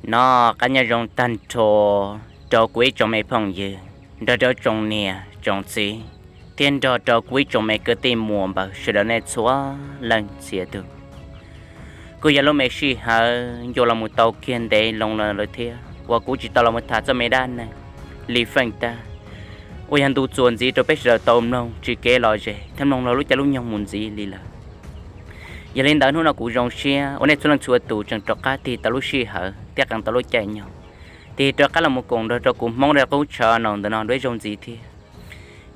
Noj qab nyob zoo tag nrho rau kuv ib tsoom me phooj ywg, nrog rau tsoom niam tsoom txiv, thiab nrog rau kuv ib tsoom me kwv tij muam npawg sawv daws nej txhua leej txhia tus. Kuj yog lub me sij hawm yuav los mus tau kiag ntev loo lawm thiab uas kuv tsis tau los mus tham txoj me dab neeg Lis Feej Tab uas yog ntu txuas ntxiv rau peb sawv daws tau mloog tsis kev lom zem thiab mloog lub caij lub nyoog mus ntxiv li lawm. Yog li ntawd hnub no kuv zoo siab uas nej txhua leej txhua tus tseem rov qab tig tau lub sij hawm thiab qee tau lub caij nyoog tig rov qab los mus koom nrog rau kuv Hmoob rau qub tshav no ntawm no dua ib zaug ntxiv thiab.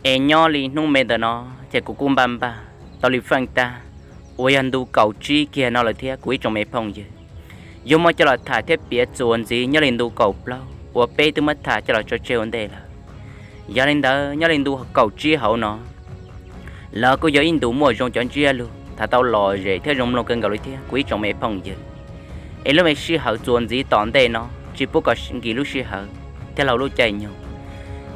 Es nyob li hnub me ntawm no ces kuv kuj npaj npaj tau Lis Feej Tab uas yog ntu kaum tsib kiag no lawm thiab kuv ib tsoom me phooj ywg, yuav muab coj los tham thiab piav txuas ntxiv nyob li ntu kaum plaub uas peb twb muab tham coj los tso tseg ua ntej lawm. Yog li ntawd nyob li ntu kaum tsib hauv no los kuj yog ib ntu muaj zoo cov ntsiab lus tham tau lom zem thiab zoo mloog kawg nkaus li thiab kuv ib tsoom me phooj ywg. Es lub me sij hawm txuas ntxiv tom ntej no tsis pub kom nkis lub sij hawm thiab laug lub caij nyoog,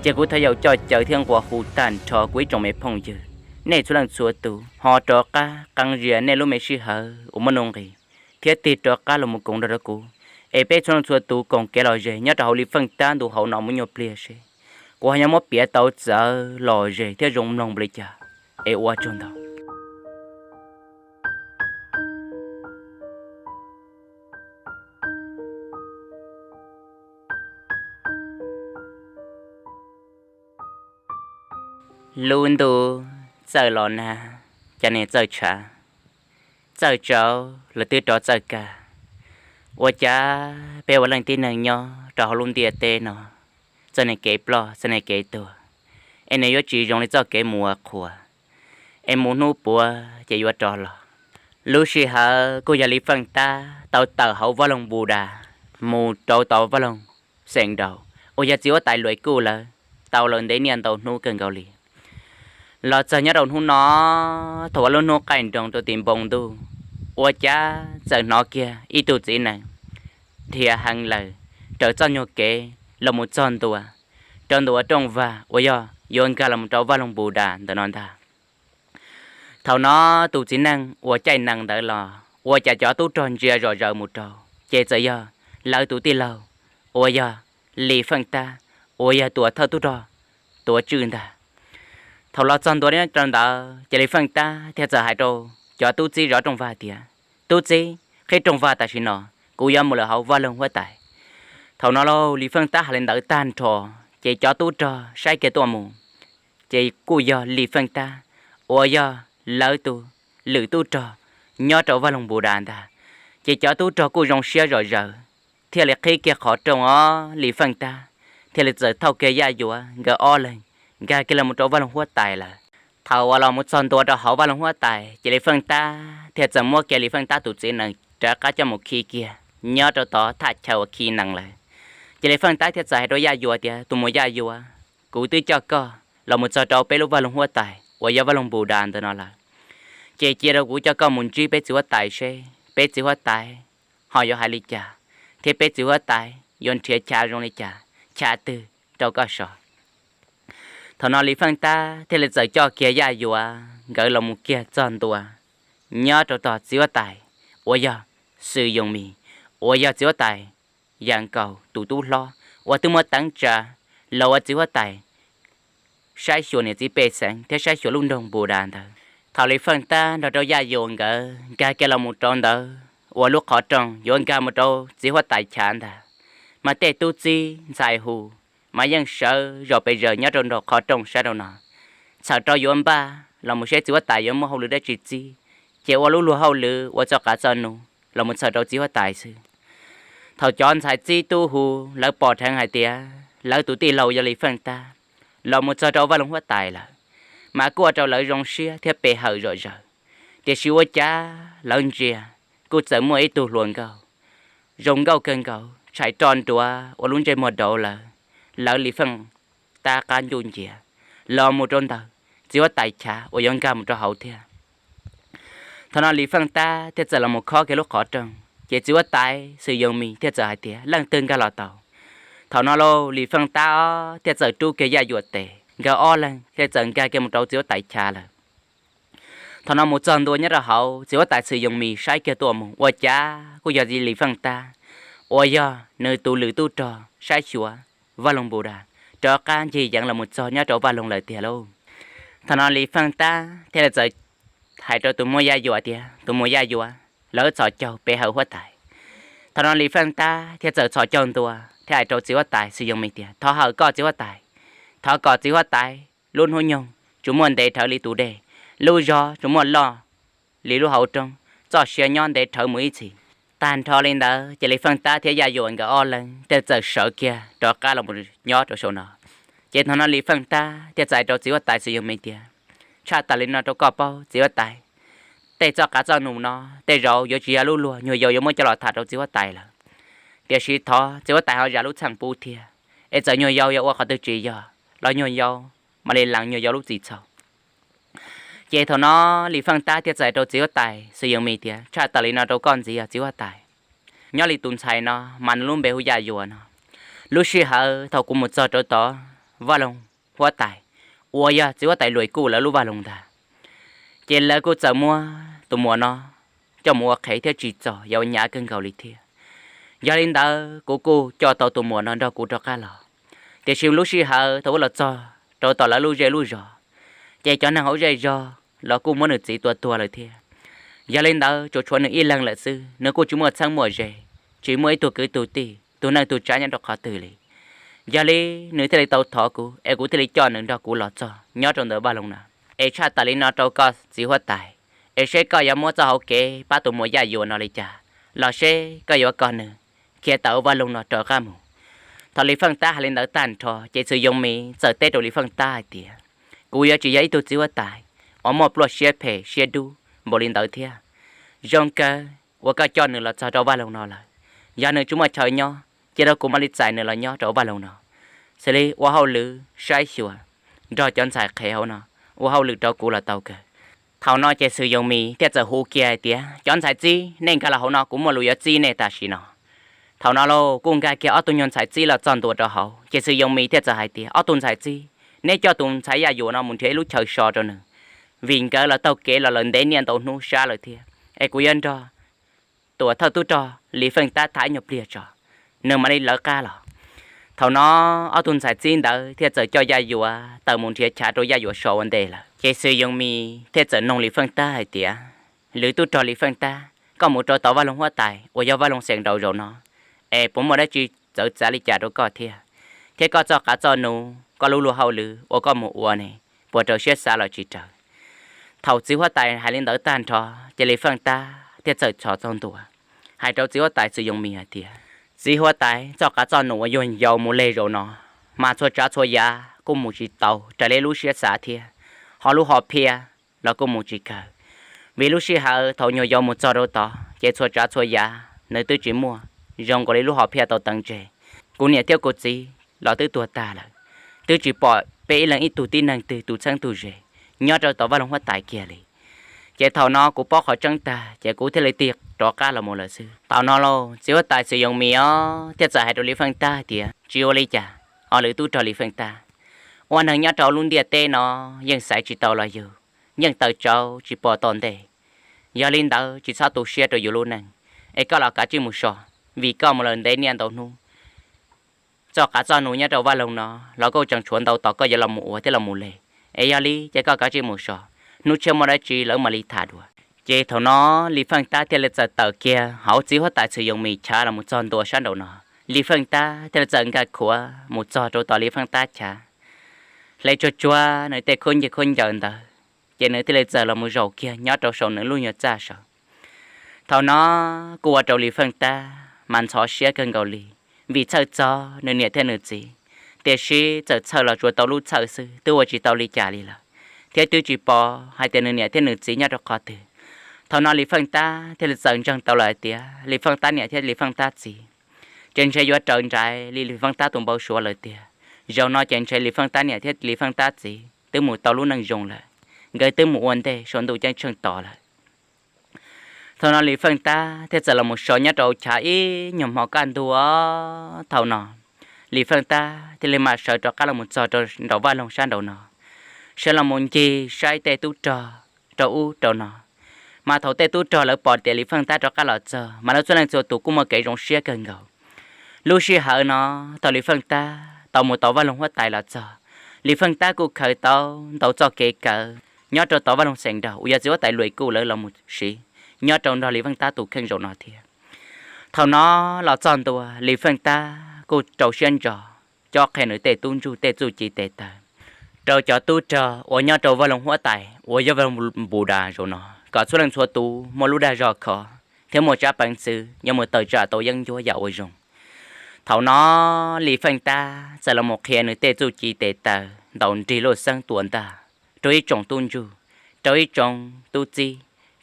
ces kuv thov yaum coj caw thiab nqua hu tag nrho kuv ib tsoom me phooj ywg, nej txhua leej txhua tus ho rov qab qee zia nej lub me sij hawm uas muaj nuj nqis thiab tig rov qab los mus koom nrog rau kuv, es peb txhua leej txhua tus koom kev lom zem nyob rau hauv Lis Feej Tab ntu hauv no mus nyuaj pliag seb kuv ho yuav muab piav tau txawv lom zem thiab zoo mloog npaum li cas. Es ua tsaug ntau. Lub ntuj txawj los nag, cov niag txawj tshav, txawj tsaus los twb rov txawj kag. Ua cas peb ua leej tib neeg nyob rau hauv lub ntiaj teb no, txoj niag kev ploj txoj niag kev tuag, es nws yuav tsis zoo li txoj kev mus ua qhua, es mus hnub puav ces yuav rov los. Lub sij hawm kuj yog Lis Feej Tab tau tawm hauv vaj loog Npu Das mus rau tom vaj loog Xeem Daus uas yog txiv huab tais Luis Kuj lawv tau los ntev niaj ntau hnub kawg nkaus li. Los txog nyob rau hnub no, thaum ua lub hnub qaij nroos rau tim npoo ntuj, ua cas txawm hnov kiag ib tug txiv nees dhia heev lawm raws txoj nyuag kev los mus txog ntua rau ntua rooj vag uas yog yuav nkag los mus rau vaj loog Npu Das ntawm no ntag. Thaum no tus txiv neej uas caij nees ntawd los ua cas cov tub rog ntsia zom zaws mus rau, ces txawm yog lawv tus tij laug uas yog Lis Feej Tab uas yog tuam thawj tub rog tuav tswj ntag. Thaum los txog ntua rau ntawd ces Lis Feej Tab thiaj txawm hais rau cov tub txib zov rooj vag tias, Tub txib, qhib rooj vag tam sim no, kuv yuav mus lawm hauv vaj loog huab tais. Thaum no lauj, Lis Feej Tab hais li ntawd tag nrho, ces cov tub rog saib kiag tuaj mus, ces kuj yog Lis Feej Tab uas yog lawv tus lwm tub rog nyob rau vaj loog Npu Das ntag. Ces cov tub rog kuj zoo siab zom zaws thiaj li qhib kiag qhov rooj os, Lis Feej Tab thiaj li txawm thauj kiag Yaj Yuav nkawd ob leeg nkag kiag los mus rau vaj loog huab tais lawm. Thaum uas los mus txog ntua rau hauv vaj loog huab tais ces Lis Feej Tab thiaj txawm muab kiag Lis Feej Tab tus txiv nees rov qab coj mus khi kiag nyob rau tod thaj chaw uas khi nees lawm. Ces Lis Feej Tab thiaj txawm hais rau Yaj Yuav tias, Tus muam Yaj Yuav, kuv twb coj koj los mus txog rau peb lub vaj loog huab tais uas yog vaj loog Npu Das ntawm no lawm, ces cia rau kuv coj koj mus ntsib peb txiv huab tais seb peb txiv huab tais ho yuav hais li cas, thiab peb txiv huab tais yuav nrhiav chav zoo li cas, chav twg rau koj so. Thaum no Lis Feej Tab thiaj li txawm coj kiag Yaj Yuav nkawd los mus kiag txog ntua nyob rau tom txiv huab tais uas yog Xwm Yoos Mis, uas yog txiv huab tais Yaj Nkaus tus tub hlob uas twb muab teev tsa los ua txiv huab tais saib xyuas niam txiv pej xeem thiab saib xyuas lub nroog Npu Das ntawd. Thaum Lis Feej Tab nrog rau Yaj Yuav nkawd nkag kiag los mus rau ntawd uas lub qhov rooj yuav nkag mus rau txiv huab tais chav ntag, mas tej tub txib ntxhais hu mas yeej sawv zom pes zaws nyob rau nraum qhov rooj sab rau no, txhawm rau yuav npaj los mus seb txiv huab tais yuav muaj hauj lwm dab tsi txib, ces ua lub luag hauj lwm ua txoj qav txoj num los mus txhawm rau txiv huab tais xwb. Thaum cov ntxhais txib tub hu lawv pom dheev hais tias lawv tus tij laug yog Lis Feej Tab los mus txog rau vaj loog huab tais lawm, mas kuj ua rau lawv zoo siab thiab pe hawm zom zaws. Tiam sis ua cas lawv ntsia kuj txawm muaj ib tug hluas nkauj zoo nkauj kawg nkaus tshais roj nruav ua lub ntsej muag dauv lawv, lawv Lis Feej Tab qab ncuj ncias los mus rau ntawm txiv huab tais chav uas yuav nkag mus rau hauv thiab. Thaum no Lis Feej Tab thiaj txawm los mus khob kiag lub qhov rooj, ces txiv huab tais Xwm Yoos Mis thiaj txawm hais tias, Leej twg nkag los tau? Thaum no lauj, Lis Feej Tab thiaj txawm rub kiag Yaj Yuav tes, nkawd ob leeg thiaj txawm nkag kiag mus rau txiv huab tais chav lawm. Thaum no mus txog ntua nyob rau hauv, txiv huab tais Xwm Yoos Mis saib kiag tuaj mus ua cas kuj yog Lis Feej Tab uas yog nws tus lwm tub rog saib xyuas vaj loog Npu Das rov qab ncig yeev los mus txog nyob rau vaj loog lawm tiag lauj. Thaum no Lis Feej Tab thiaj li txawm hais rau tus muam Yaj Yuam tias, tus muam Yaj Yuam, lawv txhos caug peb hawm huab tais. Thaum no Lis Feej Tab thiaj txawm txhos caug ntua thiab hais rau txiv huab tais Xwm Yoov Mis tias, thov hawm koj txiv huab tais, thov kom txiv huab tais lub hnub nyoog tsuas muaj ntev dhawv li tus dej, lub zog tsuas muaj loj li lub hauv roob, txoj sia nyob ntev dhawv mus ib txhis. Tag nrho li ntawd ces Lis Feej Tab thiab Yaj Yuam nkawd ob leeg thiaj txawm sawv kiag rov qab los nyob rau saum no. Ces thaum no Lis Feej Tab thiaj txawm hais rau txiv huab tais Xwm Yoov Mis tias, tshaj tawm li no rau koj paub txiv huab tais, tej txoj qav txoj num no tej zaum yuav tsis yog lub luag nyuag yaus yuav muab coj los tham rau txiv huab tais lawm. Tiam sis thov txiv huab tais ho zam lub txim pub thiab, es txawm nyuag yaus yog ua qhov twg tsis yog los nyuag yaus mam li lees nyuag yaus lub txim txhaum. Ces thaum no Lis Feej Tab thiaj txawm hais rau txiv huab tais Xwm Yoov Mis tias, tshaj tawm li no rau koj ntxiv os txiv huab tais, nyob li tus ntxhais no mas nws lub npe hu Yaj Yuam no. Lub sij hawm thaum kuv mus txog rau tom vaj loog huab tais, uas yog txiv huab tais Luis Kuj lawv lub vaj loog ntag, ces lawv kuj txawm muab tus muam no coj mus ua qhev thiab tsim txom yuav ua hnyav kawg nkaus li thiab. Yog li ntawd kuv kuj coj tau tus muam no nrog kuv rov qab los. Tiam sis lub sij hawm thaum wb los txog rau tom lawv lub zej lub zos, ces cov neeg hauv zej zog los kuj muab nws txiv tua tuag lawm thiab. Yog li ntawd tsuas tshuav nws ib leeg lawm xwb, nws kuj tsis muaj txheeb muaj ze, tsis muaj ib tug kwv tug tij tus neej tug tsav nyob rau qhov twg li. Yog li nws thiaj li tau thov kuv es kuv thiaj li coj nws nrog kuv los txog nyob rau ntawm vaj loog no. Es tshaj tawm li no rau koj txiv huab tais, es seb koj yuav muab txoj hauv kev pab tus muam Yaj Yuam no li cas, los seb koj yuav kom nws khiav tawm vaj loog no rov qab mus. Thaum Lis Feej Tab hais li ntawd tag nrho ces Xwm Yoov Mis txawm teb rau Lis Feej Tab hais tias, kuv yuav tsis yog ib tug txiv huab tais uas muaj pluaj siab phem siab dub npaum li ntawd thiab. Zoo kawg uas koj coj nws los txog rau vaj loog no lawm, yog nws tsis muaj chaw nyob, cia rau kuv mam li txais nws los nyob rau vaj loog no, xws li ua hauj lwm saib xyuas nrog cov ntxhais qhev hauv no, ua hauj lwm rau kuv los tau kawg. Thaum no ces Xwm Yoov Mis thiaj txawm hu kiag hais tias, cov ntxhais txib, nej nkag los hauv no, kuv muaj lus yuav txib nej tam sim no. Thaum no lauj kuj nkag kiag ob tug nyuag ntxhais txib los txog ntua rau hauv, ces Xwm Yoov Mis thiaj txawm hais tias, ob tug ntxhais txib, neb coj tus ntxhais Yaj Yuam no mus nrhiav ib lub chaw so rau nws, vim nkawd los taug kev los lawm ntev niaj ntau hnub sab lawm thiab, es kuv yuav nrog tuam thawj tub rog Lis Feej Tab tham ib nyuag pliag tso, nws mam li lawv qab los. Thaum no ob tug ntxhais txib ntawd thiaj txawm coj Yaj Yuam tawm mus nrhiav chav rau Yaj Yuam so ua ntej lawm. Ces Xwm Yoov Mis thiaj txawm noog Lis Feej Tab hais tias, lwm tub rog Lis Feej Tab, koj mus rau tom vaj loog huab tais uas yog vaj loog Xeem Nraud zaum no, es puas muaj dab tsi txawv txav li cas rau koj thiab? Thiab koj txoj qav txoj num, koj lub luag hauj lwm uas koj mus ua ne, puas raws siab xav los tsis raws? Thaum txiv huab tais hais li ntawd tag nrho, ces Lis Feej Tab thiaj txawm txhos txog ntua hais rau txiv huab tais Xwm Yoov Mis hais tias, txiv huab tais, txoj qav txoj num uas yuav yau mus leg zaum no, mas txhua tsav txhua yav kuj mus tsis tau raws li lub siab xav thiab, ho lub hom phiaj los kuj mus tsis kawg. Vim lub sij hawm thaum nyuag yau mus txog rau tod ces txhua tsav txhua yav nws twb tsis muaj zoo nkaus li lub hom phiaj tau teev tseg. Kuv niam thiab kuv txiv los twb tuag tag lawm, twb tsis pom peb ib leeg ib tug tib neeg twg tus txheeb tug ze nyob rau tom vaj loog huab tais kiag li. Ces thaum no kuv paub qhov tseeb tag ces kuv thiaj li tig rov qab los mus lawm xwb. Thaum no lauj, txiv huab tais Xwm Yoov Mis os thiaj txawm hais rau Lis Feej Tab hais tias, tsis ua li cas, os lwm tub rog Lis Feej Tab, ua neeg nyob rau lub ntiaj teb no yeej xaiv tsis tau los yug, yeej tawm tsauv tsis pom tom ntej. Yog li ntawd tsis txhob tu siab rau yus lub neej, es koj los kav tsij mus so, vim koj mus lawm ntev niaj ntau hnub, txoj qav txoj num nyob rau vaj loog no los kuj tseem tshuav ntau tos koj yuav los mus ua thiab los mus leg. Es yog li ces koj kav tsij mus so, hnub tshiab muaj dab tsi lawv mam li tham dua. Ces thaum no Lis Feej Tab thiaj li txawm tawm kiag hauv txiv huab tais Xwm Yoov Mis chav los mus txog ntua sab nraum no. Lis Feej Tab thiaj li txawm nkag khuav mus txog rau tom Lis Feej Tab chav, hle tsuag tsuag nws tej khaub ncaws khaub ncaws ntawd, ces nws thiaj li txawm los mus zaum kiag nyob rau saum nws lub nyuag txaj saud. Thaum no kuj ua rau Lis Feej Tab mas ntxhov siab kawg nkaus li, vim txhawj txog nws niam thiab nws txiv, tiam sis txawm txhawj los tsuas tau lub txhawj xwb, twb ua tsis tau li cas li lawm, thiab twb tsis pom hais tias nws niam thiab nws txiv nyob rau qhov twg. Thaum no Lis Feej Tab thiaj li txawm ntseeg tau lawm hais tias Lis Feej Tab niam thiab Lis Feej Tab txiv ces ntshe yuav raws nraiv li Lis Feej Tab tus npau suav lawm tiag. Zaum no ces ntshe Lis Feej Tab niam thiab Lis Feej Tab txiv twb mus tau lub neej zoo lawm, nkawd twb mus ua ntej saum ntuj ceeb tsheej tos lawm. Thaum no Lis Feej Tab thiaj txawm los mus so nyob rau chav ib nyuag hmo kaj ntug. Thaum no Lis Feej Tab thiaj li mam sawv rov qab los mus txog rau nraum vaj loog sab nraum no, sawv los mus ncig saib tej tub rog rau ub rau no. Mas thaum tej tub rog lawv pom tias Lis Feej Tab rov qab los txog mas lawv txhua leej txhua tus kuj muaj kev zoo siab kawg nkaus, Lub sij hawm no, thaum Lis Feej Tab tau mus tau vaj loog huab tais los txog, Lis Feej Tab kuj khaws tau ntau txoj kev kawm nyob rau tom vaj loog xeem nraug uas yog txiv huab tais Luis Kuj lawv los mus siv nyob rau nrog Lis Feej Tab tus kheej zaum no thiab. Thaum no los txog ntua, Lis Feej Tab kuj rau siab ntso cob qhia nws tej tub ntsuj tej txuj ci tes taw rau cov tub rog uas nyob rau vaj loog huab tais uas yog vaj loog Npus Das zaum no, kom txhua leej txhua tus muaj lub dag zog khov thiab muaj tsab peev xwm yuav mus tawm tsam tau yeeb ncuab yam uas zoo. Thaum no Lis Feej Tab txawm los mus qhia nws tej txuj ci tes taw ntaus nrig luj xeeb tua ntaj rau ib tsoom tub ntsuj, rau ib tsoom tub txib,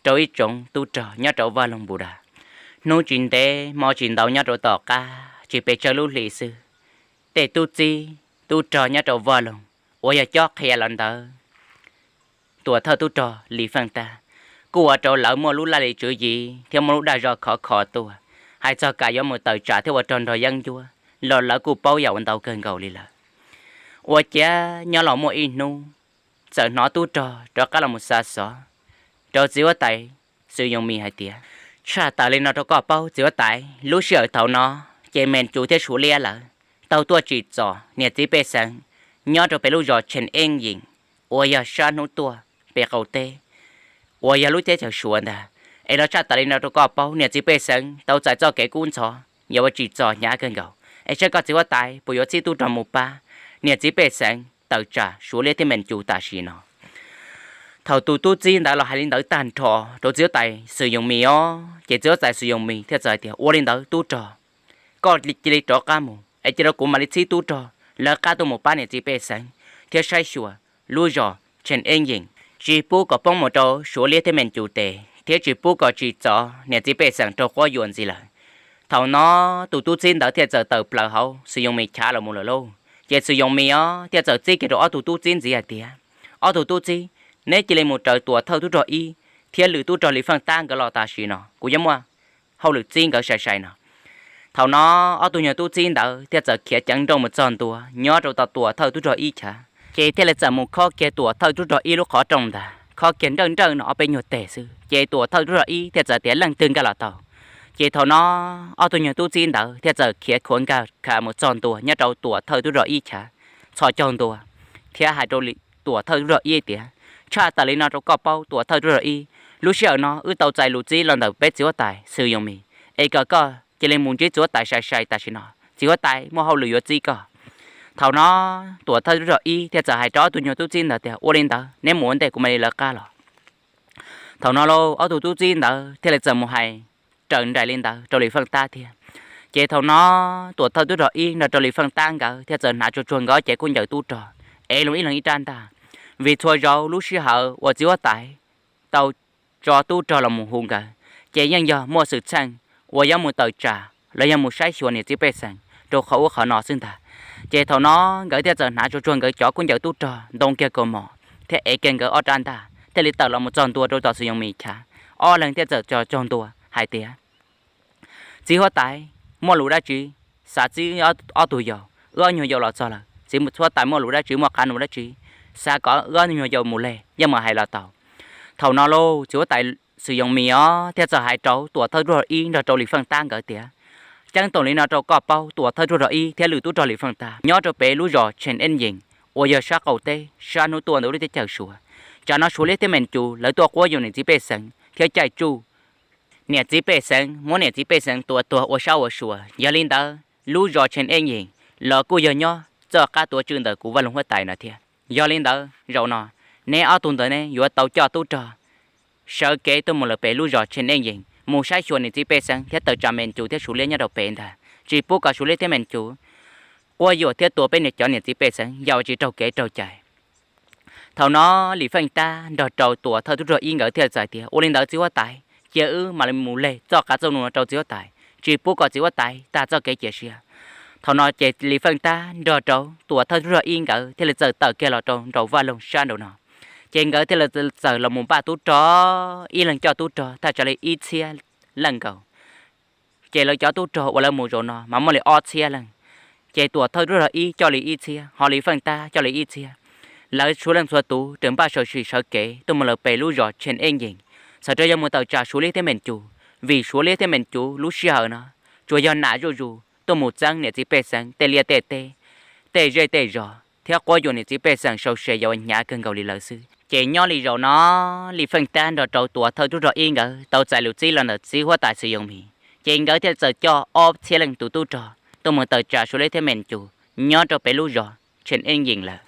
rau ib tsoom tub rog nyob rau vaj loog Npus Das. Hnub tsis ntev hmo tsis ntau nyob rau tom qab tsis pes tsawg lub hlis xwb, tej tub txib tub rog nyob rau vaj loog uas yog cob qhia los ntawd tuam thawj tub rog Lis Feej Tab kuj ua rau lawv muaj lub laj lim tswv yim thiab muaj lub dag zog khov kho tuaj, hais txog kam yuav mus tawm tsam thiab ua rog nrog yeeb ncuab los lawv kuj paub yam uas ntau kawg nkaus li lawm. Ua ciav nyob los muaj ib hnub txawm hnov tub rog rov qab los mus xa xov rau txiv huab tais Xwm Yoos Mis hais tias, tshaj tawm li no rau koj paub txiv huab tais, lub sij hawm thaum no ces Mees Cus thiab Suav Liab lawv tau tuaj tsim txom niam txiv pej xeem nyob rau pem lub zos Tsheej Eeb Yees uas yog sab hnub tuaj pem qaum teb uas yog lub teb chaws Suav ntag. Es los tshaj tawm li no rau koj paub, niam txiv pej xeem tau txais txoj kev kub ntxhov yam uas tsim txom hnyav kawg nkaus. Es saib koj txiv huab tais puas yuav txib tub rog mus pab niam txiv pej xeem tawm tsam Suav Liab thiab Mees Cus tam sim no. Thaum tus tub txib ntawd los hais li ntawd tag nrho rau txiv huab tais Xwm Yoos Mis os, ces txiv huab tais Xwm Yoos Mis thiaj txawm hais tias, ua li ntawd tub rog, koj cia li rov qab mus es cia rau kuv mam li txib tub rog lawv qab tuaj mus pab niam txiv pej xeem thiab saib xyuas lub zos Tsheej Eeb Yees, tsis pub kom poob mus rau Suav Liab thiab Mees Cus tes thiab tsis pub kom tsim txom niam txiv pej xeem raug quab yuam ntxiv lawm. Thaum no tus tub txib ntawd thiaj txawm tawm plaws hauv Xwm Yoos Mis chav los mus lawm lauj. Ces Xwm Yoos Mis os thiaj txawm txib kiag rau ob tug tub txib ntxiv hais tias, ob tug tub txib, neb cia li mus raws tuam thawj tub rog ib thiab lwm tub rog Lis Feej Tab nkawd los tam sim no, kuv yuav muaj hauj lwm txib nkawd sai sai no. Thaum no ob tug nyuag tub txib ntawd thiaj txawm khiav ceev nrooj mus txog ntua nyob rau tom tuam thawj tub rog ib chav, ces thiaj li txawm mus khob kiag tuam thawj tub rog ib lub qhov rooj ntag, khob kiag nrawj nrawj no ob peb nyuag teg xwb, ces tuam thawj tub rog ib thiaj txawm tias leej twg nkag los tau. Ces thaum no ob tug nyuag tub txib ntawd thiaj txawm khiav khuav nkag khav mus txog ntua nyob rau tuam thawj tub rog ib chav, txhos caug ntua thiab hais rau tuam thawj tub rog ib tias, tshaj tawm li no rau koj paub tuam thawj tub rog ib, lub sij hawm no wb tau txais lus txib los ntawm peb txiv huab tais Xwm Yoos Mis, es kom koj cia li mus ntsib txiv huab tais sai sai tam sim no, txiv huab tais muaj hauj lwm yuav txib koj. Thaum no tuam thawj tub rog ib thiaj txawm hais rau ob tug nyuag tub txib ntawd tias, ua li ntawd neb mus ua ntej kuv mam li lawv qab los. Thaum no lauj, ob tug tub txib ntawd thiaj li txawm mus hais raws nraim li ntawd rau Lis Feej Tab thiab. Ces thaum no tuam thawj tub rog ib nrog rau Lis Feej Tab nkawd thiaj txawm hnav tsuag tsuag nkawd ob cev kub ncaws tub rog, ev loo ib leeg ib rab ntaj, vim txhua zaus lub sij hawm uas txiv huab tais tau tso tub rog los mus hu nkawd, ces yeej yog muaj xwm txheej uas yuav mus tawm tsam los yog mus saib xyuas niam txiv pej xeem rau qhov ub qhov no xwb ntag. Ces thaum no nkawd thiaj txawm hnav tsuag tsuag nkawd cov kub ncaws tub rog, ntoo kiag kaus mom thiab ev kiag nkawd ob rab ntaj thiaj li tawm los mus txog ntua rau tom Xwm Yoos Mis chav. Ob leeg thiaj txawm tso caug ntua hais tias, txiv huab tais, muaj lus dab tsi xav txib ob tug yau? Wb ob nyuag yau los txog lawm, txiv huab tais muaj lus dab tsi, muaj qab nus dab tsi xav kom wb ob nyuag yau mus leg yeej mus hais los tau. Thaum no lauj, txiv huab tais Xwm Yoos Mis os thiaj txawm hais rau tuam thawj tub rog ib nrog rau Lis Feej Tab nkawd tias, ceeb toom li no rau koj paub tuam thawj tub rog ib thiab lwm tub rog Lis Feej Tab, nyob rau pem lub zos Tsheej Eeb Yees uas yog sab qaum teb sab hnub tuaj ntawm lub teb chaws Suav, tsam no Suav Liab thiab Mees Cus lawv tuaj quab yuam niam txiv pej xeem thiab caij tsuj niam txiv pej xeem, muab niam txiv pej xeem tua tuag ua sab ua sua. Yog li ntawd lub zos Tsheej Eeb Yees los kuj yog nyob txoj qab tuav tswj ntawm kuv vaj loog huab tais no thiab. Yog li ntawd zaum no neb ob tug ntawd ne yuav tau coj tub rog sawv kev tuaj mus lawm pem lub zos Tsheej Eeb Yees mus saib xyuas niam txiv pej xeem thiab tawm tsam Mees Cus thiab Suav Liab nyob rau pem ntag, tsis pub kom Suav Liab thiab Mees Cus quab yuam thiab tua peb niag cov niam txiv pej xeem yam uas tsis raug kev raug cai. Thaum no Lis Feej Tab nrog rau tuam thawj tub rog ib nkawd thiaj txawm tias, ua li ntawd txiv huab tais, cia wb mam li mus leg txoj qab txoj nus no rau txiv huab tais, tsis pub kom txiv huab tais tag txoj kev cia siab. Thaum no ces Lis Feej Tab nrog rau tuam thawj tub rog ib nkawd thiaj li txawm tawm kiag los rau nraum vaj loog sab nraum no. Ces nkawd thiaj li txawm los mus npaj tub rog, ib leeg coj tub rog thaj tsam li ib txhiab leej nkaus. Ces lawv cov tub rog uas lawv mus zaum no mas muaj li ob txhiab leej. Ces tuam thawj tub rog ib coj li ib txhiab, ho Lis Feej Tab coj li ib txhiab. Lawv txhua leej txhua tus raws npaj sawv sim sawv kev tuaj mus lawm pem lub zos Tsheej Eeb Yees, txhawm rau yuav mus tawm tsam Suav Liab thiab Mees Cus, vim Suav Liab thiab Mees Cus lub sij hawm no tsuas yog nam zuj zus, tuaj mus txeeb niam txiv pej xeem tej liaj tej teb, tej zej tej zos thiab quab yuam niam txiv pej xeem sau se yam uas hnyav kawg nkaus li lawm xwb. Ces nyob li zaum no, Lis Feej Tab nrog rau Tuam Thawj tub rog ib nkawd tau txais lus txib los ntawm txiv huab tais Xwm Yoo Mis, ces nkawd thiaj txawm coj ob txhiab leej tus tub rog tuaj mus tawm tsam Suav Liab thiab Mes Cus nyob rau pem lub zos Tshee Eej Yees lawm.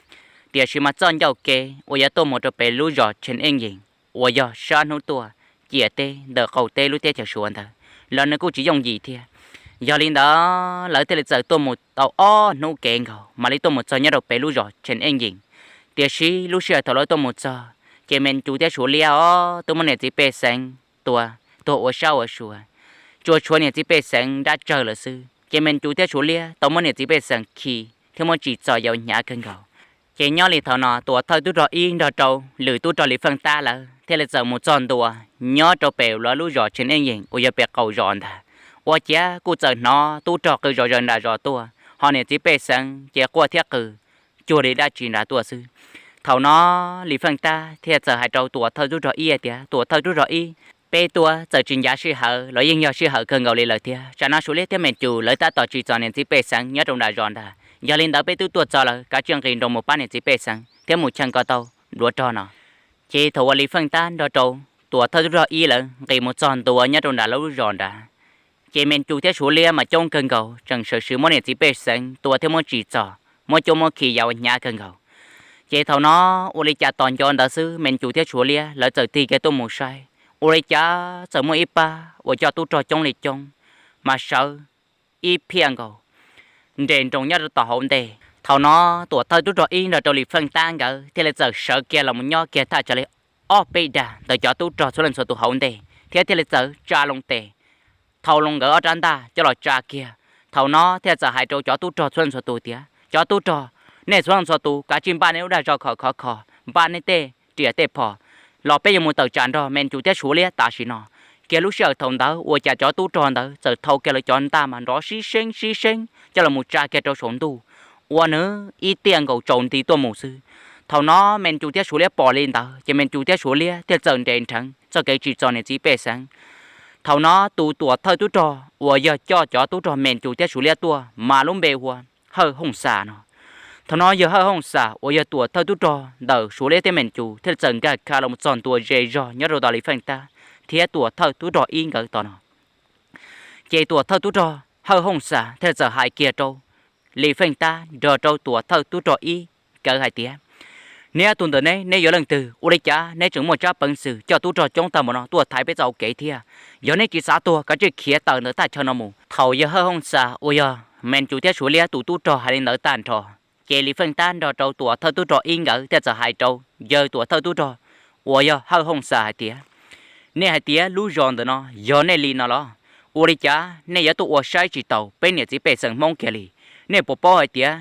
Tiam sis mas txoj ncauj kev uas yuav tuaj mus rau pem lub zos Tshee Eej Yees uas yog sab hnub tuaj ciam teb ntawm qaum teb lub teb chaws Suav ntawd los nws kuj tsis yooj yim thiab. Yog li ntawd lawv thiaj li txawm tuaj mus tau ob hnub kev nkaus mam li tuaj mus txog nyob rau pem lub zos Tshee Eej Yees. Tiam sis lub sij hawm thaum lawv tuaj mus txog, ces Mes Cus thiab Suav Liab os twb muab niam txiv pej xeem tua tuag ua sab ua sua, tsuas tshuav niam txiv pej xeem nrab tsawg lawm xwb. Ces Mes Cus thiab Suav Liab tau muab niam txiv pej xeem khi thiab muab tsim txom yam uas hnyav kawg nkaus. Ces nyob li thaum no Tuam Thawj tub rog ib nrog rau lwm tub rog Lis Feej Tab lawv thiaj li txawm mus txog ntua nyob rau pem lawv lub zos Tshee Eej Yees uas yog pem qaum zos ntag. Ua ciav kuj txawm hnov tub rog qw zom zaws nram zos tuaj, ho niam txiv pej xeem ces quaj thiab qw cuag li dab tsi nrad tuaj xwb. Thaum no Lis Feej Tab thiaj txawm hais rau Tuam Thawj tub rog ib hais tias, Tuam Thawj tub rog ib, peb tuaj txawm tsis ncav sij hawm los yeej yog sij hawm kawg nkaus li lawm thiab. Tsam no Suav Liab thiab Mes Cus lawv tab tom tsim txom niam txiv pej xeem nyob rau nram zos ntag. Yog li ntawd peb twb tuaj txog lawm, kav tsij nqis nroos mus pab niam txiv pej xeem thiab mus cheem kom tau npluav rog no. Ces thaum uas Lis Feej Tab nrog rau Tuam Thawj tub rog ib lawv nqis mus txog ntua nyob rau nram lawv lub zos nrad, ces Mes Cus thiab Suav Liab mas coob kawg nkaus tseem sawv siv muab niam txiv pej xeem tua thiab muab tsim txom, muab cuab muab khi yam uas hnyav kawg nkaus. Ces thaum no ua li cas tos nco ntawd xwb Mes Cus thiab Suav Liab lawv txawm tig kiag tuaj mus saib, ua li cas txawm muaj ib pab uas coj tub rog coob li coob mas sawv ib phiaj nkaus nres nroos nyob rau tom hauv ntej. Thaum no Tuam Thawj tub rog ib nrog rau Lis Feej Tab nkawd thiaj li txawm sawv kiag los mus nyob kiag thaj tsam li ob peb dag ntawm cov tub rog txhua leej txhua tus hauv ntej thiab thiaj li txawm tsa loo tes, thau loo nkawd ob rab ntaj coj los tsa kiag. Thaum no thiaj txawm hais rau cov tub rog txhua leej txhua tus tias, cov tub rog, nej txhua leej txhua tus kav tsij npaj nej lub dag zog khov khov kho, npaj nej tej riam tej phom los peb yuav mus tawm tsam nrog Mes Cus thiab Suav Liab tam sim no. Kiag lub sij hawm thaum ntawd ua cas cov tub rog ntawd txawm thau kiag lawv cov ntaj mas nrov sib seeb sib seeb coj los mus tsa kiag rau saum ntuj, ua nws ib tiaj nkaus tsaus nti tuaj mus xwb. Thaum no Mes Cus thiab Suav Liab pom li ntawd ces Mes Cus thiab Suav Liab thiaj txawm nres nrheev txoj kev tsim txom niam txiv pej xeem. Thaum no tus Tuam Thawj tub rog uas yog coj cov tub rog Mes Cus thiab Suav Liab tuaj mas lub npe hu ua Hawj Hooj Xas no. Thaum no yog Hawj Hooj Xas uas yog Tuam Thawj tub rog ntawm Suav Liab thiab Mes Cus thiaj txawm nkag kha los txog ntua ze zog nyob rau tom Lis Feej Tab thiab Tuam Thawj tub rog ib nkawd tom no. Ces Tuam Thawj tub rog Hawj Hooj Xas thiaj txawm hais kiag rau Lis Feej Tab nrog rau Tuam Thawj tub rog ib nkawd hais tias, neb ob tug ntawm neb, neb yog leej twg? Ua li cas neb tseem muaj tsab peev xwm coj tub rog coob tag npaum no tuaj thaiv peb txoj hauv kev thiab? Yog neb tsis xav tuag kav tsij khiav tawm ntawm thaj chaw no mus. Thaum yawg Hawj Hooj Xas uas yog Mes Cus thiab Suav Liab tus tub rog hais li ntawd tag nrho, ces Lis Feej Tab nrog rau Tuam Thawj tub rog ib nkawd thiaj txawm hais rau yawg Tuam Thawj tub rog uas yog Hawj Hooj Xas hais tias, nej hais tias lub zos ntawm no yog nej li no los? Ua li cas nej yuav tuaj ua saib tsis taus peb niam txiv pej xeem Hmoob kiag li? Nej puas paub hais tias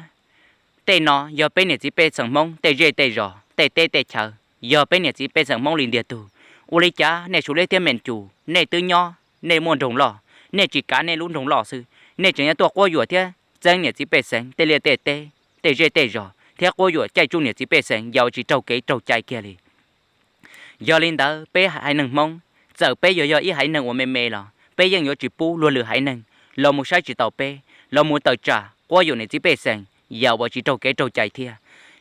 tej no yog peb niam txiv pej xeem Hmoob tej zej tej zos tej teb tej chaw, yog peb niam txiv pej xeem Hmoob li ntiag tug? Ua li cas nej Suav Liab thiab Mes Cus nej twb nyob nej muaj nroog loj, nej tsis kav nej lub nroog loj xwb, nej tseem yuav tuaj quab yuam thiab txeeb niam txiv pej xeem tej liaj tej teb, tej zej tej zos thiab quab yuam caij tsuj niam txiv pej xeem yam uas tsis raug kev raug cai kiag li? Yog li ntawd peb haiv neeg Hmoob, txawm peb yuav yog ib haiv neeg uas me me los peb yeej yuav tsis pub luag lwm haiv neeg los mus saib tsis taus peb, los mus tawm tsam quab yuam niam txiv pej xeem yam uas tsis raug kev raug cai thiab.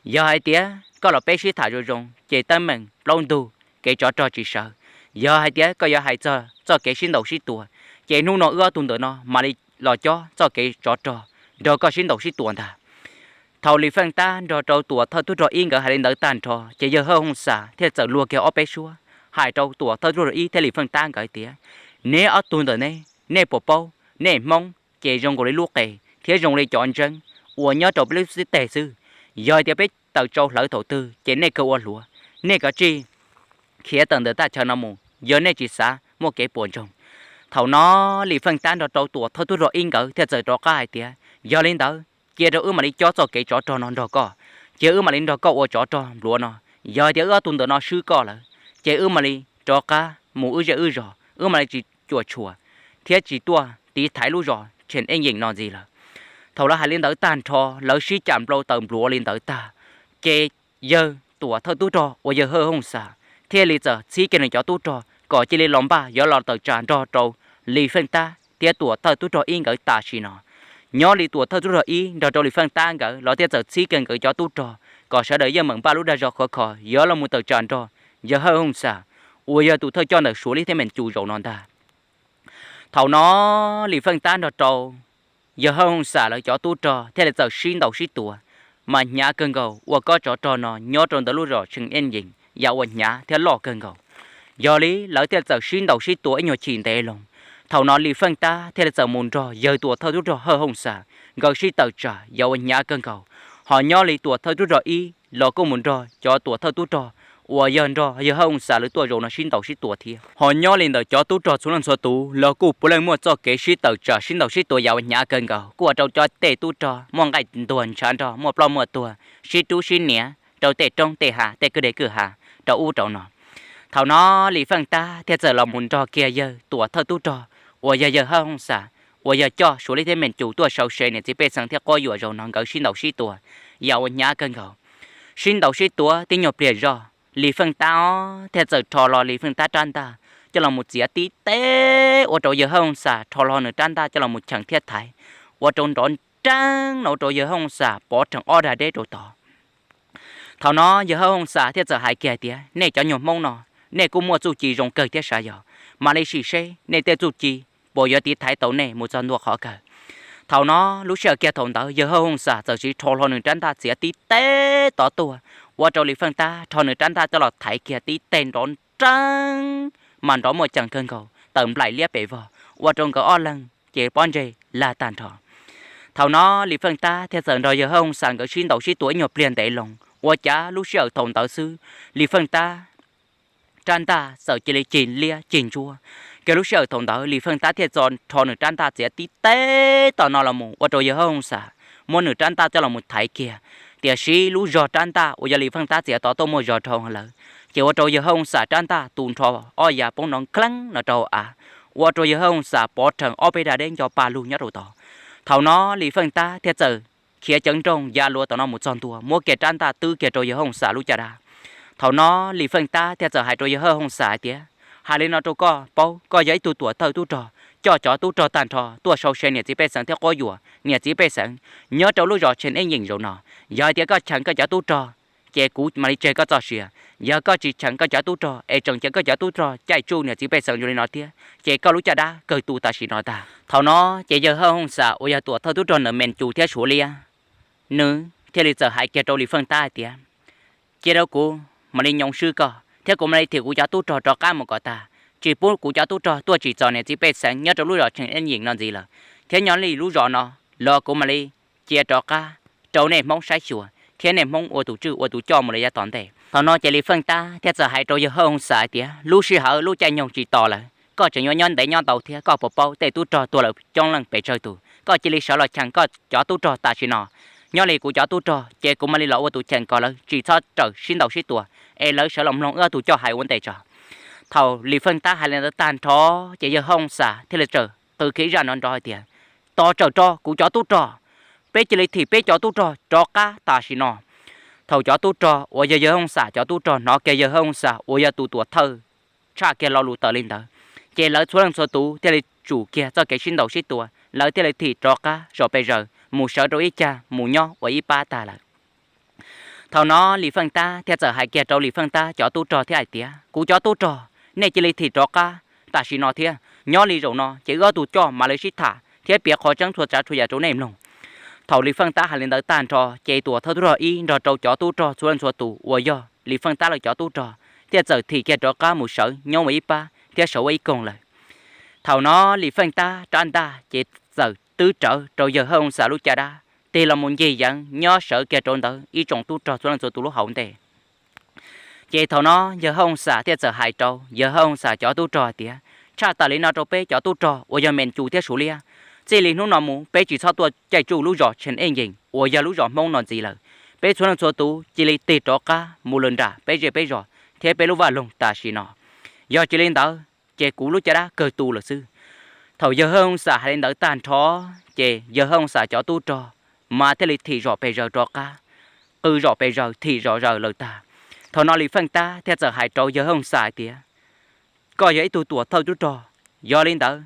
Yog hais tias koj los peb sib tham zoo zoo ces teeb meem plaub ntug kev tsov rog tsis sawv. Yog hais tias koj yuav hais txog txoj kev sib ntaus sib tua, ces hnub no wb ob tug ntawm no mam li los cob txoj kev tsov rog nrog koj sib ntaus sib tua ntag. Thaum Lis Feej Tab nrog rau Tuam Thawj tub rog ib nkawd hais li ntawd tag nrho ces yawg Hawj Hooj Xas thiaj txawm luag kiag ob peb suab hais rau Tuam Thawj tub rog ib thiab Lis Feej Tab nkawd tias, neb ob tug ntawm neb, nej puas paub, nej Hmoob ces zoo nkaus li lub qe thiab zoo li cov ntseeb uas nyob rau peb lub xib teg xwb. Yog hais tias peb tawm tsau hlawv thaum twg ces nej kawg ua hluav, nej kav tsij khiav tawm ntawm thaj chaw no mus yog nej tsis xav muaj kev puas ntsoog. Thaum no Lis Feej Tab nrog rau Tuam Thawj tub rog ib nkawd thiaj txawm rov qab hais tias, yog li ntawd cia rau wb mam li cob txoj kev tsov rog no nrog koj, cia wb mam li nrog koj ua tsov rog npluav no. Yog hais tias wb ob tug ntawm no swb koj lawm ces wb mam li rov qab mus wb zej wb zos, wb mam li tsis cuam tshuam thiab tsis tuaj tiv thaiv lub zos Tshee Eej Yees no ntxiv lawm. Thaum lawv hais li ntawd tag nrho, lawv sib cam nplau tawm npluav li ntawd tag, ces yawg Tuam Thawj tub rog uas yawg Hawj Hooj Xas thiaj li txawm txhib kiag nws cov tub rog kom cia li los npaj yuav los tawm tsam nrog rau Lis Feej Tab thiab Tuam Thawj tub rog ib nkawd tam sim no. Nyob li tuam thawj tub rog ib nrog rau Lis Feej Tab nkawd los thiaj txawm txhib kiag nkawd cov tub rog kom sawv daws yeej meem npaj lub dag zog khov kho yuav los mus tawm tsam nrog yawg Hawj Hooj Xam uas yog tus thawj coj ntawm Suav liab thiab Mees Cus zaum no ntag. Thaum no Lis Feej Tab nrog rau yawg Hawj Hooj Xam lawv cov tub rog thiaj li txawm sib ntaus sib tua, mas hnyav kawg nkaus ua kob tsov rog no nyob rau ntawm lub zos Tseem Ej Yees yam uas hnyav thiab loj kawg nkaus. Yog li lawv thiaj txawm sib ntaus sib tua ib nyuag chim ntev loo. Thaum no Lis Feej Tab thiaj li txawm mus nrog yawg tuam thawj tub rog Hawj Hooj Xam nkawd sib tawm tsam yam uas hnyav kawg nkaus, ho nyob li tuam thawj tub rog ib los kuj mus nrog cov tuam thawj tub rog uas yog nrog yawg Hawj Hooj Xam lawv tuaj zaum no sib ntaus sib tua thiab. Ho nyob li ntawm cov tub rog txhua leej txhua tus los kuj puav leej muaj txoj kev sib tawm tsam sib ntaus sib tua yam uas hnyav kawg nkaus, kuj ua rau cov tej tub rog muaj nqaij ntuag ntshav nrog muaj ploj muaj tuag, sib rub sib nias rau tej roob tej hav tej kwj deg kwj ha rau ub rau no. Thaum no Lis Feej Tab thiaj txawm los mus nrog kiag yawg tuam thawj tub rog uas yog yawg Hawj Hooj Xam uas yog coj Suav liab thiab Mees Cus tuaj sau se niam txiv pej xeem thiab quab yuam zaum no nkawd sib ntaus sib tua yam uas hnyav kawg nkaus. Sib ntaus sib tua tib nyuag pliag zog Lis Feej Tab thiaj txawm rho hlo Lis Feej Tab rab ntaj coj los mus txiav tib teb ua rau yawg Hawj Hooj Xam rho hlo nws rab ntaj coj los mus cheem thiab thaiv ua rau nrov nreeb no ua rau yawg Hawj Hooj Xam pov rhees ob dag deb rau tod. Thaum no yawg Hawj Hooj Xam thiaj txawm hais kiag tias, nej cov nyuag Hmoob no, nej kuj muaj txuj ci zoo kawg thiab sav, yog mam li sim seb nej tej txuj ci puas yuav tiv thaiv tau nej mus txog ntua qhov kawg. Thaum no lub sij hawm kiag thaum ntawd yawg Hawj Hooj Xam txawm tsiv rho hlo nws rab ntaj txiav tib teb tod tuaj, ua rau Lis Feej Tab rho nws rab ntaj coj los thaiv kiag tib teg nrov nreeb, mas nrov muaj ceem kawg nkaus tawm nplaim liab pes vog ua rau nkawd ob leeg ces pob ntseg lag tag nrho. Thaum no Lis Feej Tab thiaj txawm nrog yawg Hawj Hooj Xam nkawd sib ntaus sib tua ib nyuag pliag ntev loo, ua cas lub sij hawm thaum ntawd xwb Lis Feej Tab rab ntaj txawm cia li cig liab cig ntsuab. Kiag lub sij hawm thaum ntawd Lis Feej Tab thiaj txawm rho nws rab ntaj txiav tib teb tom no los mus ua rau yawg Hawj Hooj Xam muab nws rab ntaj coj los mus thaiv kiag. Tiam sis lub zog rab ntaj uas yog Lis Feej Tab txiav tod tuaj muaj zog dhau lawm, ces ua rau yawg Hawj Hooj Xam rab ntaj tu nrho ob yav poob nrov nkleeb no rau hauv av, ua rau yawg Hawj Hooj Xam pov rhees ob peb dag deb nco pa lug nyob rau tod. Thaum no Lis Feej Tab thiaj txawm khiav ceev nrooj ya luas tom no mus txog ntua muab kiag rab ntaj twb kiag rau yawg Hawj Hooj Xam lub caj dab. Thaum no Lis Feej Tab thiaj txawm hais rau yawg Hawj Hooj Xam hais tias, hais li no rau koj paub, koj yog ib tug tuam thawj tub rog coj cov tub rog tag nrho tuaj sau se niam txiv pej xeem thiab quab yuam niam txiv pej xeem nyob rau lub zos Tseem Ej Yeem zaum no. Yog hais tias koj cheem koj cov tub rog, ces kuv mam li tseg koj txoj sia. Yog koj tsis cheem koj cov tub rog es tseem cia koj cov tub rog caij tsuj niam txiv pej xeem zoo li no thiab, ces koj lub caj dab kawg tu tam sim no tag. Thaum no ces yawg Hawj Hooj Xam uas yog tuam thawj tub rog ntawm Mees Cus thiab Suav Liab, nws thiaj li txawm hais kiag rau Lis Feej Tab hais tias, cia rau kuv mam li nyoo swb koj thiab kuv mam li thim kuv cov tub rog rov qab mus kom tag, tsis pub kuv cov tub rog tuaj tsim txom niam txiv pej xeem nyob rau lub zos Tseem Ej Yeem no ntxiv lawm. Thiab nyob li lub zos no los kuv mam li cia rov qab rau nej Hmoob saib xyuas thiab nej Hmoob ua tus tswj ua tus coj mus li yav tom ntej. Thaum no ces Lis Feej Tab thiaj txawm hais rau yawg Hawj Hooj Xam hais tias, lub sij hawm lub caij nyoog tsis tos lawm, koj tseem yuav nyob ntev nyob ntau thiab, koj puas paub tej tub rog tuag lawm coob leej pes tsawg tus? Koj cia li sawv los cheem koj cov tub rog tam sim no. Nyob li kuv cov tub rog ces kuv mam li los ua tus cheem kom lawv tsis txhob rawm sib ntaus sib tua, es lawv sawv los mloog wb tus coj hais ua ntej tso. Thaum Lis Feej Tab hais li ntawd tag nrho, ces yawg Hawj Hooj Xam thiaj li txawm qw kiag ib zaj nrov nrov hais tias, tos rawm rau kuv cov tub rog, peb cia li thim peb cov tub rog rov qab tam sim no. Thaum cov tub rog uas yog yawg Hawj Hooj Xam cov tub rog hnov kiag yawg Hawj Hooj Xam uas yog tus tuam thawj tshaj kiag lo lus tawm li ntawd, ces lawv txhua leej txhua tus thiaj li tsum kiag txoj kev sib ntaus sib tua, lawv thiaj li thim rov qab zos pes zaws mus sawv rau ib cag mus nyob ua ib pab tag lawm. Thaum no Lis Feej Tab thiaj txawm hais kiag rau Lis Feej Tab cov tub rog thiab hais tias, kuv cov tub rog, nej cia li thim rov qab tam sim no thiab. Nyob li zaum no ces wb ob tug coj mam li sib tham thiab piav qhov tseeb txhua tsav txhua yam rau nej mloog. Thaum Lis Feej Tab hais li ntawd tag nrho, ces tuam thawj tub rog ib nrog rau cov tub rog txhua leej txhua tus uas yog Lis Feej Tab lawv cov tub rog thiaj txawm thim kiag rov qab mus sawv nyob ua ib pab thiab sawv ua ib koog lawm. Thaum no Lis Feej Tab rab ntaj ces txawm twb rawv rau yawg Hawj Hooj Xam lub caj dab, tig los mus ncig yeev nyob sawv kiag rau ntawd ib tsoom tub rog txhua leej txhua tus lub hauv ntej. Ces thaum no yawg Hawj Hooj Xam thiaj txawm hais rau yawg Hawj Hooj Xam cov tub rog hais tias, tshaj tawm li no rau peb cov tub rog uas yog Mees Cus thiab Suav Liab, txij li hnub no mus peb tsis txhob tuaj caij tsuj lub zos Tseem Ej Yeem uas yog lub zos Hmoob no ntxiv lawm. Peb txhua leej txhua tus cia li tig rov qab mus lawm nram peb zej peb zos thiab peb lub vaj loog tam sim no. Yog tsis li ntawd, ces kuv lub caj dab kawg tu lawm xwb. Thaum yawg Hawj Hooj Xam hais li ntawd tag nrho, ces yawg Hawj Hooj Xam cov tub rog mas thiaj li thim zom pes zaws rov qab, qw zom pes zaws thim zom zaws lawm tag. Thaum no Lis Feej Tab thiaj txawm hais rau yawg Hawj Hooj Xam hais tias, koj yog ib tug tuam thawj tub rog, yog li ntawd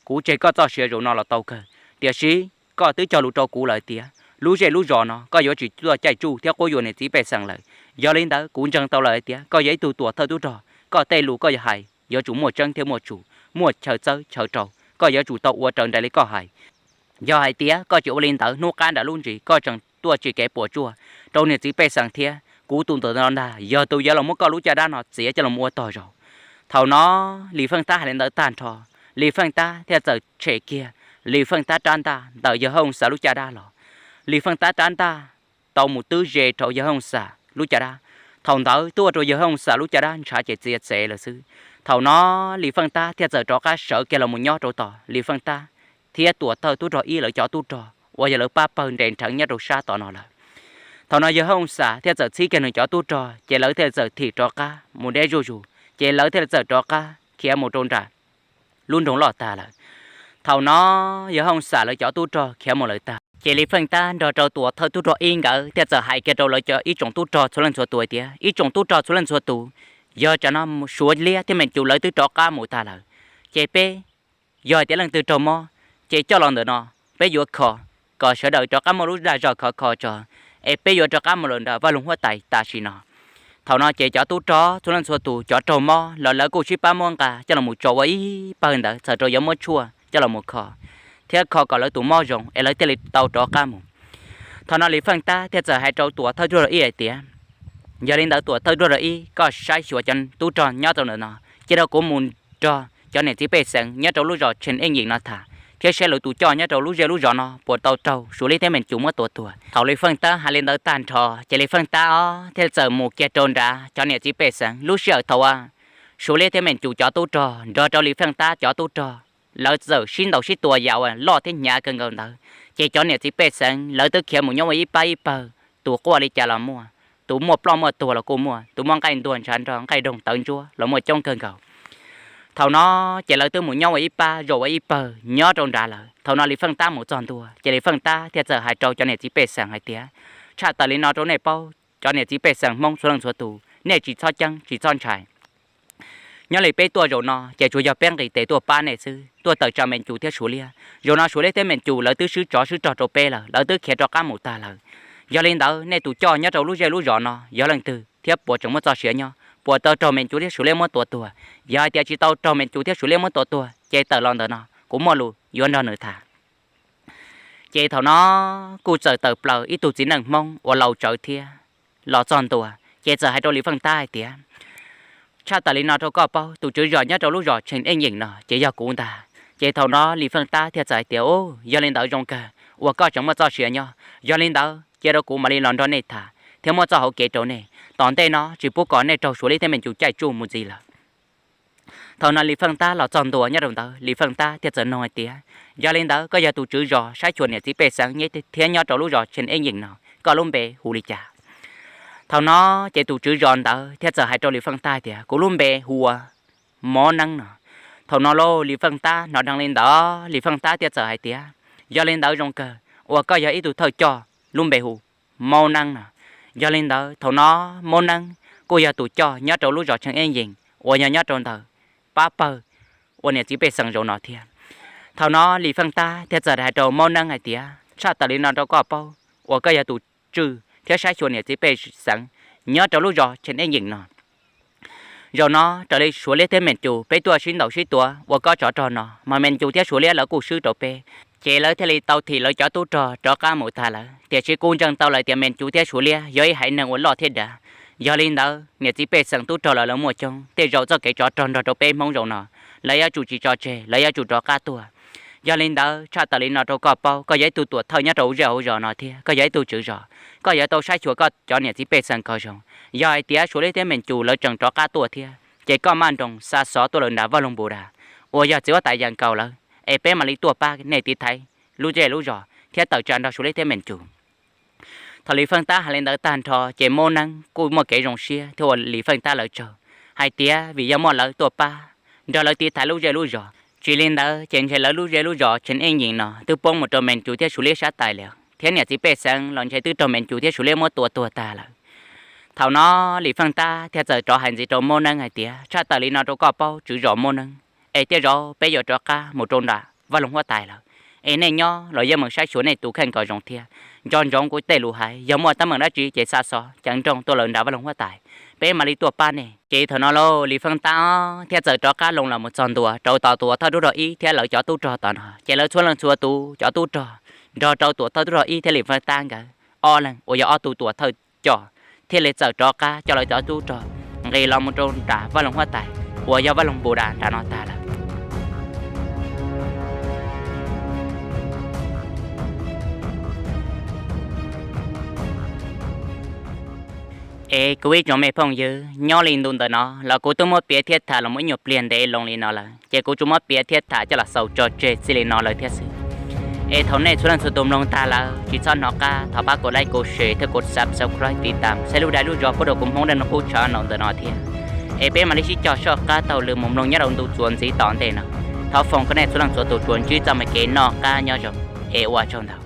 kuv tseg koj txoj sia zaum no los tau kawg, tiam sis Koj twb cog lus rau kuv lawm tias lub zej lub zos no koj yuav tsis tuaj caij tsuj thiab quab yuam niam txiv pej xeem lawm. Yog li ntawd kuv ntseeg tau lawm tias koj yog ib tug tuam thawj tub rog, koj tej lus koj yog hais yuav tsum muaj tseeb thiab muaj tsum, muaj chaw txawb chaw rau, koj yuav tsum tau ua raws nraim li koj hais. Yog hais tias koj tsis ua li ntawd, hnub qab nram lub ntsis koj tseem tuaj tsim kev puas tsuaj rau niam txiv pej xeem thiab kuv tus ntawm no ntag yog tus yuav los muab koj lub caj dab no txiav coj los ua tog zaum. Thaum no Lis Feej Tab hais li ntawd tag nrho, Lis Feej Tab thiaj txawm tshem kiag Lis Feej Tab rab ntaj ntawm yawg Haj Xas lub caj dab los. Lis Feej Tab rab ntaj tau mus twb ze rau yawg Haj Xas lub caj dab. Thaum ntawd twb ua rau yawg Haj Xas lub caj dab ntshav ces txiav txev lawm xwb. Thaum no Lis Feej Tab thiaj txawm rov qab sawv kiag los mus nyob rau tom Lis Feej Tab thiab tuam thawj tub rog ib lawv cov tub rog uas yog lawv pab pawg nres nrheev nyob rau sab tom no lawm. Thaum no yawg Haj Xas thiaj txawm txhib kiag nws cov tub rog ces lawv thiaj txawm thim rov qab mus deb zuj zus, ces lawv thiaj txawm rov qab khiav mus rau nram lub nroog loj tag lawm. Thaum no yawg Haj Xas lawv cov tub rog khiav mus lawm tag, ces Lis Feej Tab nrog rau tuam thawj tub rog ib nkawd thiaj txawm hais kiag rau lawv cov ib tsoom tub rog txhua leej txhua tus tias, ib tsoom tub rog txhua leej txhua tus, yog tsam no Suav liab thiab Meem Cus lawv twb rov qab mus tag lawm, ces peb yog hais tias leej twg raug mob ces coj los ntawm no, peb yuav kho kom sawv daws rov qab muaj lub dag zog khov kho tso, es peb yuav rov qab mus lawm nram vaj loog huab tais tam sim no. Thaum no ces cov tub rog txhua leej txhua tus cov raug mob los lawv kuj sib pab muab nqa coj los mus tso ua ib pawg ntawd txhawm rau yuav muab tshuaj coj los mus kho, thiab kho kom lawv tus mob zoo es lawv thiaj li tau rov qab mus. Thaum no Lis Feej Tab thiaj txawm hais rau tuam thawj tub rog ib hais tias, yog li ntawd tuam thawj tub rog ib, koj saib xyuas cov tub rog nyob rau ntawm no, cia rau kuv mus nrog cov niam txiv pej xeem nyob rau lub zos Tseem Ej Yeem no tham, thiab saib lawv tus coj nyob rau lub zej lub zos no puas tau raug Suav liab thiab Meem Cus muab tua tuag. Thaum Lis Feej Tab hais li ntawd tag nrho ces Lis Feej Tab os thiaj txawm mus kiag rau nrad cov niam txiv pej xeem. Lub sij hawm thaum uas Suav liab thiab Meem Cus cov tub rog nrog rau Lis Feej Tab cov tub rog, lawv txawm sib ntaus sib tua yam uas loj thiab hnyav kawg nkaus ntawd, ces cov niam txiv pej xeem lawv twb khiav mus nyob ua ib pab ib pawg, tus quaj li cas los muaj, tus muaj ploj muaj tuag los kuj muaj, tus muaj nqaij ntuag ntshav nrog nqaij doog tawv ntsuab los muaj coob kawg nkaus. Thaum no ces lawv twb mus nyob ua ib pab zos ua ib pawg nyob rau nrad lawm. Thaum no Lis Feej Tab mus txog ntua ces Lis Feej Tab thiaj txawm hais rau cov niam txiv pej xeem hais tias, tshaj tawm li no rau nej paub, cov niam txiv pej xeem Hmoob txhua leej txhua tus, nej tsis txhob ceeb tsis txhob ntshai. Nyob li peb tuaj zaum no ces tsuas yog peb nqis tes tuaj pab nej xwb, tuaj tawm tsam Meem Cus thiab Suav liab. Zaum no Suav liab thiab Meem Cus lawv twb swb tsov swb rog rau peb lawm, lawv twb khiav rov qab mus tag lawm. Yog li ntawd nej tus coj nyob rau lub zej lub zos no yog leej twg thiab puas tseem muaj txoj sia nyob, puas tau raug Meem Cus thiab Suav liab muab tua tuag? Yog hais tias tsis tau raug Meem Cus thiab Suav liab muab tua tuag ces tawm los ntawm no, kuv muaj lus yuav nrog nws tham. Ces thaum no kuj txawm tawm plaws ib tug txiv neej Hmoob uas laus tsawv thiab los txog ntua, ces txawm hais rau Lis Feej Tab hais tias, tshaj tawm li no rau koj paub, tus tswv zos nyob rau lub zos Tseem Ej Yeem no ces yog kuv ntag. Ces thaum no Lis Feej Tab thiaj txawm hais tias, u, yog li ntawd zoo kawg uas koj tseem muaj txoj sia nyob. Yog li ntawd cia rau kuv mam li los nrog nej tham thiab muab txoj hauv kev rau nej, tom ntej no tsis pub kom nej raug Suav liab thiab Meem Cus caij tsuj mus ntxiv lawm. Thaum no Lis Feej Tab los txog ntua nyob rau ntawd, Lis Feej Tab thiaj txawm nug hais tias, yog li ntawd koj yog tus tswv zos saib xyuas niam txiv pej xeem thiab nyob rau lub zos Tseem Ej Yeem no, koj lub npe hu li cas? Thaum no ces tus tswv zos ntawd thiaj txawm hais rau Lis Feej Tab tias, kuv lub npe hu ua Mob Neeb no. Thaum no lauj, Lis Feej Tab hnov dheev li ntawd, Lis Feej Tab thiaj txawm hais tias, yog li ntawd zoo kawg uas koj yog ib tug thawj coj lub npe hu Mob Neeb no. Yog li ntawd thaum no Mob Neeb kuj yog tus coj nyob rau lub zos Tseem Ej Yeem uas yog nyob rau ntawm pab pawg ua niam txiv pej xeem zaum no thiab. Thaum no Lis Feej Tab thiaj txawm hais rau Mob Neeb hais tias, tshaj tawm li no rau koj paub uas koj yog tus tswv thiab saib xyuas niam txiv pej xeem nyob rau lub zos Tseem Ej Yeem no. Zaum no raws li Suav liab thiab Meem Cus peb tuaj sib ntaus sib tua ua kob tsov rog no, mas Meem Cus thiab Suav liab lawv kuj swb rau peb, ces lawv thiaj li tau thim lawv cov tub rog rov qab mus tag lawm. Tiam sis kuv ntseeg tau lawm tias Meem Cus thiab Suav liab yog ib haiv neeg uas loj thiab dav. Yog li ntawd niam txiv pej xeem tub rog lawv lawv muaj coob, tej zaum txoj kev tsov rog nrog rau peb Hmoob zaum no, lawv yuav tsum tsis tso tseg, lawv yuav tsum rov qab tuaj. Yog li ntawd tshaj tawm li no rau koj paub, koj yog ib tug tuam thawj nyob rau hauv zej hauv zos no thiab koj yog ib tug tswv zos, koj yuav tau saib xyuas koj cov niam txiv pej xeem kom zoo. Yog hais tias Suav liab thiab Meem Cus lawv tseem rov qab tuaj thiab, ces koj maj nroos xa xov tuaj lawm nram vaj loog Npus Das uas yog txiv huab tais Yaj Kaus lawv, es peb mam li tuaj pab nej tiv thaiv lub zej lub zos thiab tawm tsam nrog Suav liab thiab Meem Cus. Thaum Lis Feej Tab hais li ntawd tag nrho ces Mob Neeb kuj muaj kev zoo siab thiab ua Lis Feej Tab lawv tsaug, hais tias vim yog muaj lawv tuaj pab nrog lawv tiv thaiv lub zej lub zos. Tsis li ntawd ces ntshe lawv lub zej lub zos Tseem Ej Yeem no twb poob mus rau Meem Cus thiab Suav liab sab tais lawm, thiab niam txiv pej xeem los ntshe twb raug Meem Cus thiab Suav liab muab tua tuag tag lawm. Thaum no Lis Feej Tab thiaj txawm rov hais ntxiv rau Mob Neeb hais tias, tshaj tawm li no rau koj paub tswv zos Mob Neeb, es tej zaum peb yuav rov qab mus rau nram vaj loog huab tais lawm, Es nej nyob los yeej meem saib xyuas nej tus kheej kom zoo thiab. Nco ntsoov kuv tej lus hais, yog muaj teeb meem dab tsi ces xa xov ceev nrooj tuaj lawm nram vaj loog huab tais, peb mam li tuaj pab nej. Ces thaum no lauj, Lis Feej Tab thiaj txawm rov qab loo los mus txog ntua rau tom tuam thawj tub rog ib thiab lawv cov tub rog tom no. Ces lawv txhua leej txhua tus cov tub rog nrog rau tuam thawj tub rog ib thiab Lis Feej Tab nkawd ob leeg uas yog ob tug tuam thawj coj thiaj li txawm rov qab coj lawv cov tub rog nqis los mus rau nram vaj loog huab tais uas yog vaj loog Npu Das nram no tag lawm. Es kuv ib tsoom me phooj ywg, nyob li ntu ntawm no los kuv twb muab piav thiab tham los muaj ib nyuag pliag ntev loo li no lawm, ces kuv tsuas muab piav thiab tham coj los xaus tso tseg txij li no lawm thiab xwb. Es thaum nej txhua leej txhua tus mloog tag lawm tsis txhob hnov qab, thov pab kuv like, kuv share thiab kuv subscribe tiv tam saib lub dai lub zog pub rau kuv Hmoob Dej Num Qub channel ntawm no thiab. Es peb mam li sib cog soj qab taug lw mus mloog nyob rau ntu txuas ntxiv tom ntej no. Thov foom kom nej txhua leej txhua tus tsuas ntsib txoj me kev noj qab nyob zoo, es ua tsaug ntau.